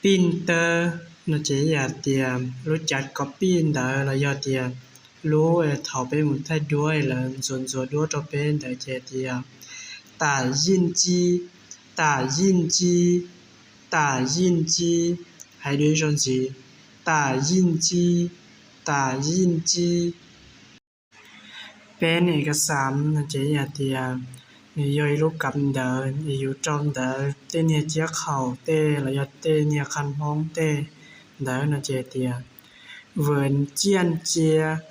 Pij tawb no ces yam tias lub cav kov pij ntawd los yog tias lub thaum peb mus thaij duab lawv ntxuav ntxuav duab rau peb ntawd ces tias tả diện chi, tả diện chi, tả diện chi. Hais dua ib zaug ntxiv, tả diện chi, tả diện chi. Peb niag ekaxav no ces yam tias nws yog ib lub kav ntawv es yus rau ntawv tej niag ciab qhaum tej los yog tej niag qha hmoob tej ntawd no ces tias 文件夹,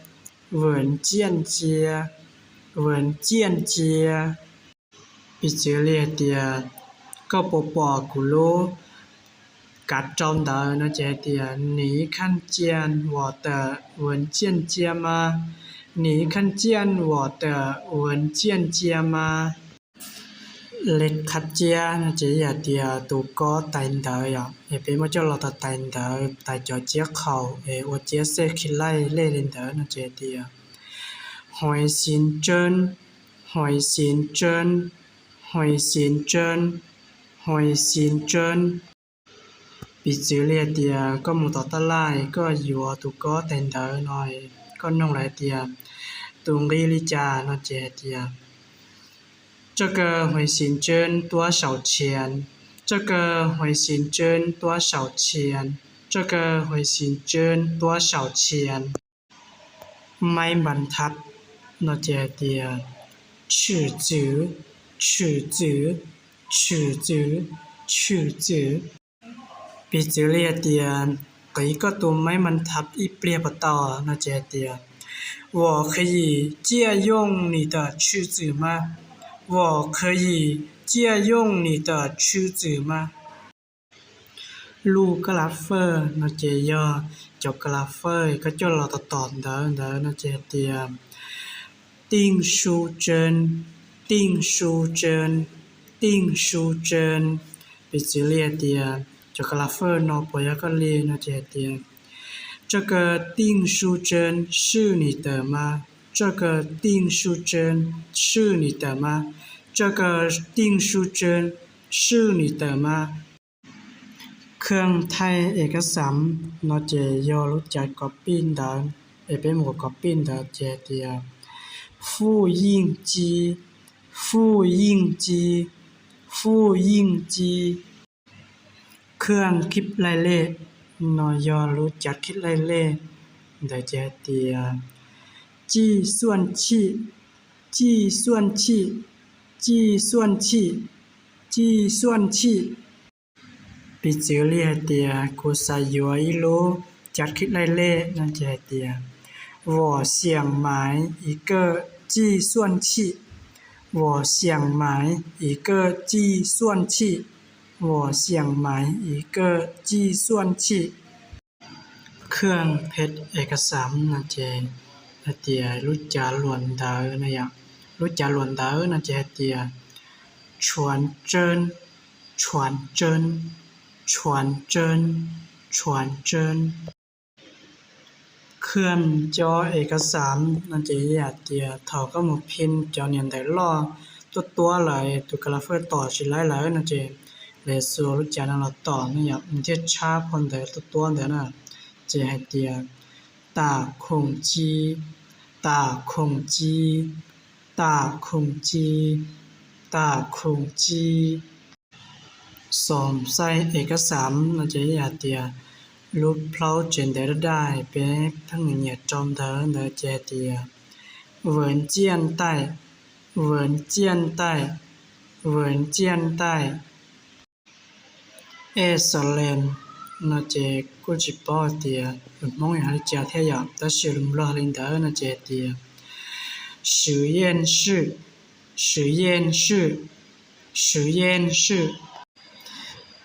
文件夹, 文件夹. Piv txwv li hais tias koj puas pom kuv lub kav rau ntawv no ces hais tias 你看见我的文件夹吗? 你看见我的文件夹吗? เลขเขียน no ces yam tias tus kob tais ntawv yom, es peb muab coj los tais ntawv tais cov ciab qhaum es ua ciab xej khi laij lej li ntawd no ces tias 回形针, 回形针, 回形针, 回形针. Piv txwv li hais tias koj mus tom tab laj koj yuav tus kob tais ntawv no, koj noog lawv hais tias tus nqi li cas no ces hais tias 这个回形针多少钱? 这个回形针多少钱? 这个回形针多少钱? ไม้บรรทัด no ces hais tias 尺子, 尺子, 尺子, 尺子. Piv txwv li hais tias qiv koj tus ไม้บรรทัด ib pliag puas tau no ces hais tias 我可以借用你的尺子吗? 我可以借用你的尺子吗? Lub kab lab fawj no ces yog cov kab lab fawj koj coj los tom tom ntawv ntawd no ces hais tias 订书针, 订书针, 订书针. Piv txwv li hais tias cov kab lab fawj no puas yog koj li no ces hais tias 这个订书针是你的吗? 这个订书针是你的吗? 这个订书针是你的吗? เครื่องทำงาน เครื่องทำงาน no ces yog lub cav kov pij ntawv, es peb mus kov pij ntawv ces hais tias 复印机, 复印机, 复印机. เครื่องคิดไล่เลข no yog lub cav khi laij lej ntawd ces hais tias 计算器, 计算器, 计算器, 计算器. Piv txwv li hais tias kuv xav yuav ib lub cav khi laij lej no ces hais tias 我想买一个计算器, 我想买一个计算器, 我想买一个计算器. เครื่องเพชรเอกสาร no ces hais tias lub cav luam ntawv no yom, lub cav luam ntawv no ces hais tias 传真, 传真, 传真, 传真. เครื่องเขียนเอกสาร no ces yog hais tias thaum koj mus phim cov niam ntawv loj tuab tuab lawm tus kab lab fawj tom tsis laib lawm no ces lawv xuas lub cav no los tom no yom, nws thiaj tshab phau ntawv tuab tuab ntawd na. Ces hais tias 打孔机, 打孔机, 打孔机, 打孔机. สองไส้เอกสาร no ces yog hais tias lub plaub tsev ntawv daj daj peb pheej nyiam rau ntawv ntawd ces hais tias 文件袋, 文件袋, 文件袋. เอกสาร no ces kuj tsis paub hais tias lus Hmoob yog li cas thiab yom, tab sis lus Nplog li ntawd no ces hais tias 实验室, 实验室, 实验室.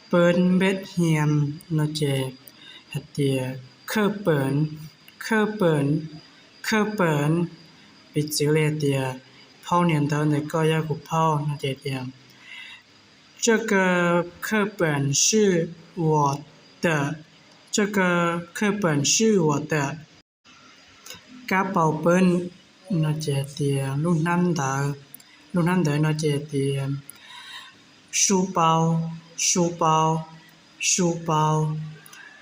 เปินเบ็ดเฮียม no ces hais tias 课本, 课本, 课本. Piv txwv li hais tias phau niam ntawv ntawm koj yog kuv phau no ces tias 这个课本是我的, 这个课本是我的. Kab pau peb no ces hais tias lub hnab ntawv, lub hnab ntawv no ces hais tias 书包, 书包,书包.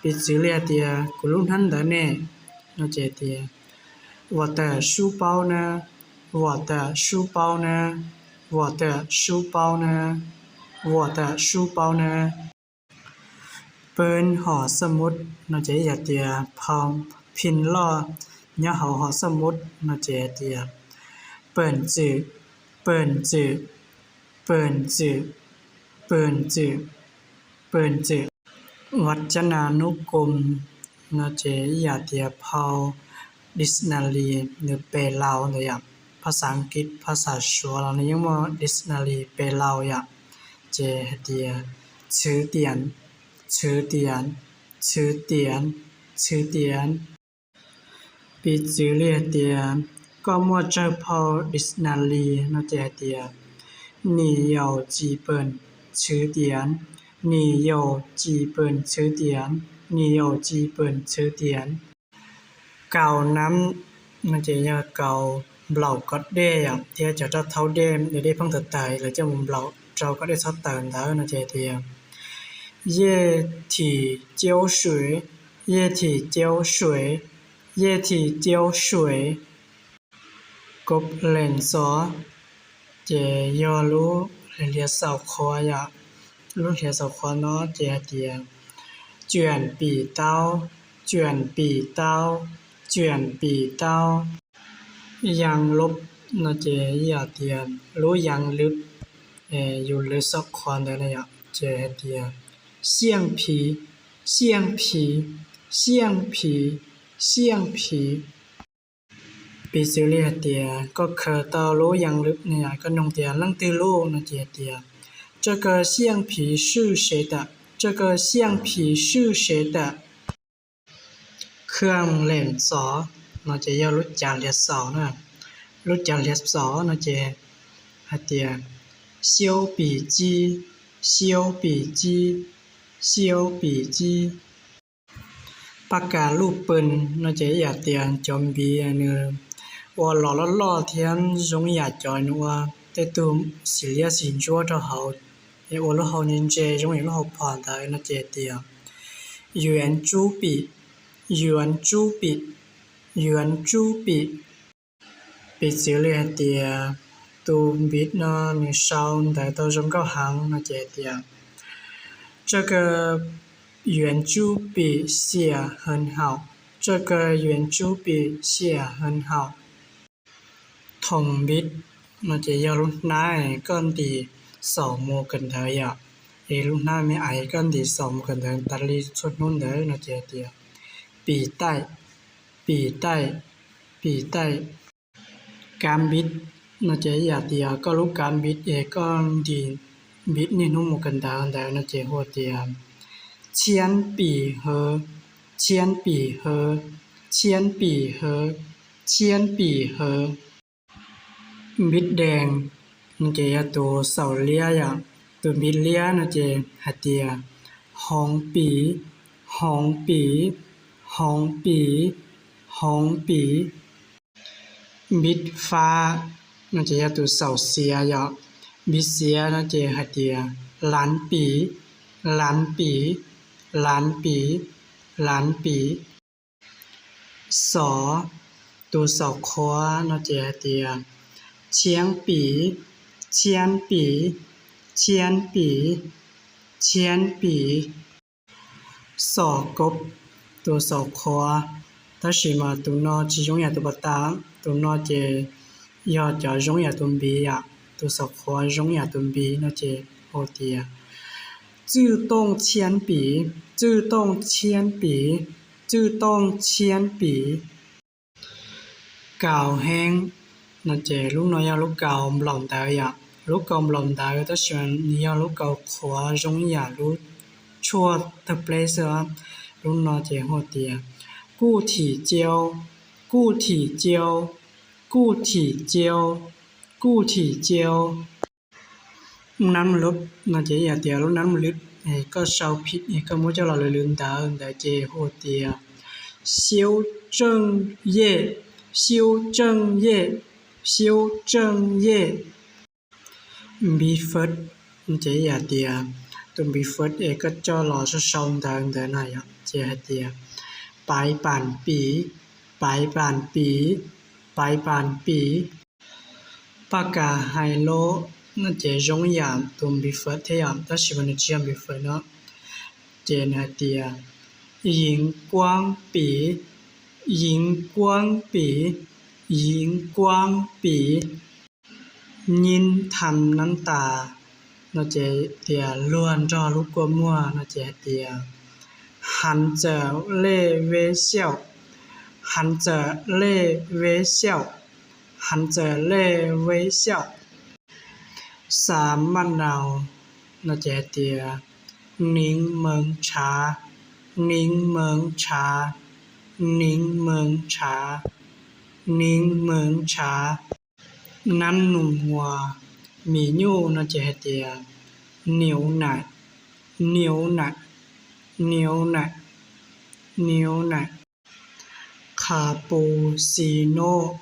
Piv txwv li hais tias kuv lub hnab ntawv ne, no ces hais tias 我的书包呢, 我的书包呢, 我的书包呢, 我的书包呢. 本 hom xab mub, no ces ib yam tias phau phin loj nyob hauv hom xab mub, no ces hais tias 本子, 本子, 本子, 本子, 本子. วัจนานุกรม, no ces ib yam tias phau dictionary nws pes laus ntawd yom. Phab xav kiv phab xav suav los nws yeej muaj dictionary pes laus yom. Ces hais tias 词典, 词典, 词典, 词典. Piv txwv li hais tias koj muaj tsawg phau dictionary, no ces hais tias 你有几本词典, 你有几本词典, 你有几本词典. เกาน้ำ, no ces yog kaus nplaum kom dej yom, thiab cov roj thaub dej, dej pheej tawm tawm lawv coj mus nplaum rau kom dej txhob tawm ntawd, no ces hais tias 液体胶水, 液体胶水, 液体胶水. Kov leem xov, ces yog lub hliav xaus qhuav yom. Lub hliav xaus qhuav no ces hais tias 卷笔刀, 卷笔刀, 卷笔刀. ยางลบ, no ces yog tias lub yaav lwb, yus lwb xauv qhuav ntawd na yom, ces hais tias 橡皮, 橡皮, 橡皮, 橡皮. Piv txwv li hais tias koj khaws tau lub yaav lwb ne, koj nug tias leej twg lub no ces hais tias 这个橡皮是谁的, 这个橡皮是谁的. เครื่องเล่น xov, no ces yog lub cav hliav xaus na. Lub cav hliav xaus no ces hais tias 削笔机, 削笔机, 削笔机. ปากกาลูกปืน, no ces ib yam tias cov npiv nws ua los loj loj thiab zoo yam cov nws ua tej tug xim liab xim ntsuab rau hauv, es ua lub hau ntse ntse zoo yam lub hau phom ntawd no ces tias 圆珠笔, 圆珠笔, 圆珠笔. Piv txwv li hais tias tus npiv no nws sau ntawv tau zoo nkauj heev no ces hais tias 这个圆珠笔写很好, 这个圆珠笔写很好. Thoom npiv, no ces yog lub hnab koj ntim xaus mus kawm ntawv yom, es lub hnab me ais koj ntim xaus mus kawm ntawv tas li txhua hnub ntawd no ces hais tias 笔袋, 笔袋, 笔袋. Kav npiv, no ces ib yam tias koj lub kav npiv es koj ntim npiv niaj hnub mus kawm ntawv ntawd no ces hu tias 铅笔盒, 铅笔盒, 铅笔盒, 铅笔盒. Npiv dees, no ces yog tus xaus liab yom, tus npiv liab no ces hais tias hoov piv, hoov piv, hoov piv, hoov piv. Npiv fab, no ces yog tus xaus xiav yom, npiv xiav no ces hais tias 蓝笔, 蓝笔, 蓝笔, 蓝笔. Xov, tus xaus qhuav no ces hais tias 铅笔, 铅笔, 铅笔, 铅笔. Xov kov, tus xaus qhuav, tab sis mas tus no tsis zoo yam tus pas tas, tus no ces yog cov zoo yam tus npiv yom, tus xaus qhuav zoo yam tus npiv no ces hu tias 自动铅笔, 自动铅笔, 自动铅笔. Kaus heev, no ces lub no yog lub kaus nplaum ntawv yom, lub kaus nplaum ntawv tab sis nws yog lub kaus qhuav zoo yam lub tshuaj tawg pleb xwb. Lub no ces hu tias 固体胶, 固体胶, 固体胶, 固体胶. Nab lub, no ces yog tias lub nab lub, koj sau phim es koj muab coj los lwv lwv ntawv ntawd ces hu tias 修正液, 修正液, 修正液. Npiv fawb, no ces yog tias Tus npiv fawm es koj coj los sau sau ntawv ntawd na yom, ces hais tias paiv pam piv, paiv pam piv, paiv pam piv. Paj kas hais lus no ces zoo yam tus npiv fawm thiab yom, tab sis mas nws tsis yog npiv fawm no. Ces nws hais tias yim kuab piv, yim kuab piv, yim kuab piv. Nyib tham nab tas no ces tias luag nrog lub kua muag no ces hais tias 含着泪微笑, 含着泪微笑, 含着泪微笑. Xav maj nau no ces hais tias 檸檬茶, 檸檬茶, 檸檬茶, 檸檬茶. Nab num uas mis nyuj no ces hais tias 牛奶, 牛奶, 牛奶, 牛奶. Cappuccino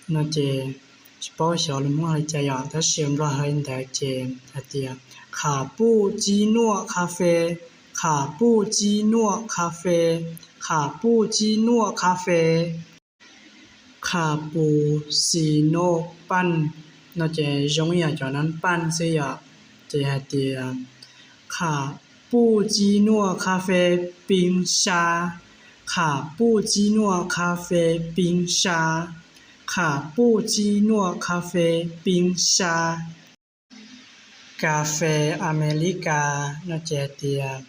no ces tsis paub xyov lus Hmoob hais li cas yom, tab sis Nplog hais li ntawd ces hais tias 卡布奇诺咖啡, 卡布奇诺咖啡, 卡布奇诺咖啡. 卡布奇诺 paj no ces zoo ib yam cov nab paj xwb yom, ces hais tias 卡布奇诺咖啡冰沙, 卡布奇诺咖啡冰沙, 卡布奇诺咖啡冰沙. Kas fes Amelikas no ces hais tias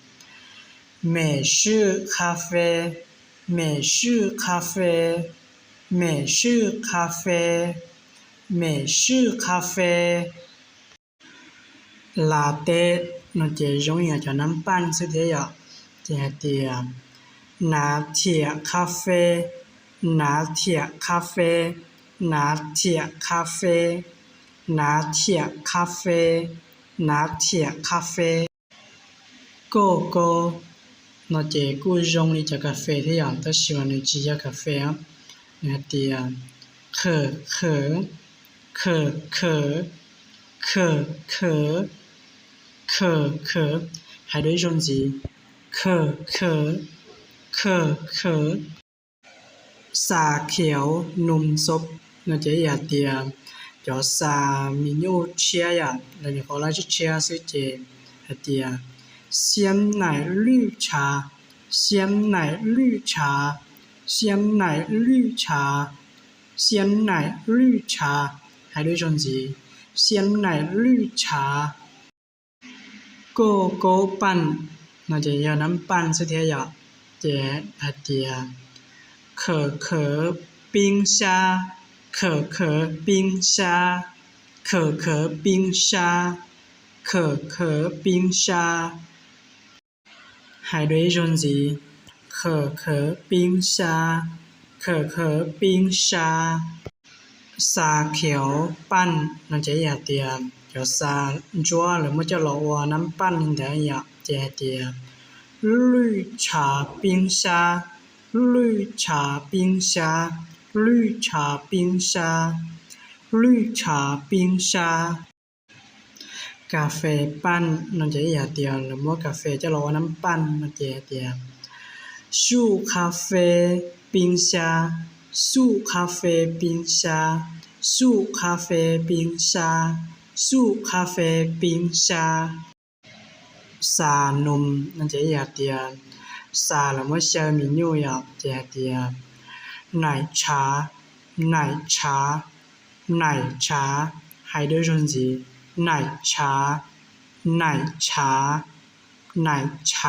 美式咖啡, 美式咖啡, 美式咖啡, 美式咖啡. Latte no ces zoo ib yam cov nab paj xwb thiab yom, ces hais tias 拿铁咖啡, 拿铁咖啡, 拿铁咖啡, 拿铁咖啡, 拿铁咖啡. Koj kaub no ces kuj zoo li cov kas fes thiab yom, tab sis mas nws tsis yog kas fes, nws hais tias 可可, 可可, 可可, 可可, hais dua ib zaug ntxiv, 可可, 可可. Xas khiav num xo no ces yog hais tias cov xas mis nyuj tshiab yom, lawv nyuam qhuav lab tshiab tshiab xwb ces hais tias 鲜奶绿茶, 鲜奶绿茶, 鲜奶绿茶, 鲜奶绿茶, hais dua ib zaug ntxiv, 鲜奶绿茶. Koj kaub paj no ces yog nab paj xwb thiab yom, ces hais tias 可可冰沙, 可可冰沙, 可可冰沙, 可可冰沙. Hais dua ib zaug ntxiv, 可可冰沙, 可可冰沙. Xas khiav paj no ces yog hais tias cov xas ntsuab lawv muab coj los ua nab paj li ntawd yom, ces hais tias 绿茶冰沙, 绿茶冰沙, 绿茶冰沙, 绿茶冰沙. Kas fes paj no ces yog hais tias lawv muab kas fes coj los ua nab paj no ces hais tias 速咖啡冰沙, 速咖啡冰沙, 速咖啡冰沙, 速咖啡冰沙. Xas num no ces yog hais tias xas lawv muab xyaw mis nyuj yom, ces hais tias 奶茶, 奶茶, 奶茶, hais dua ib zaug ntxiv, 奶茶, 奶茶, 奶茶.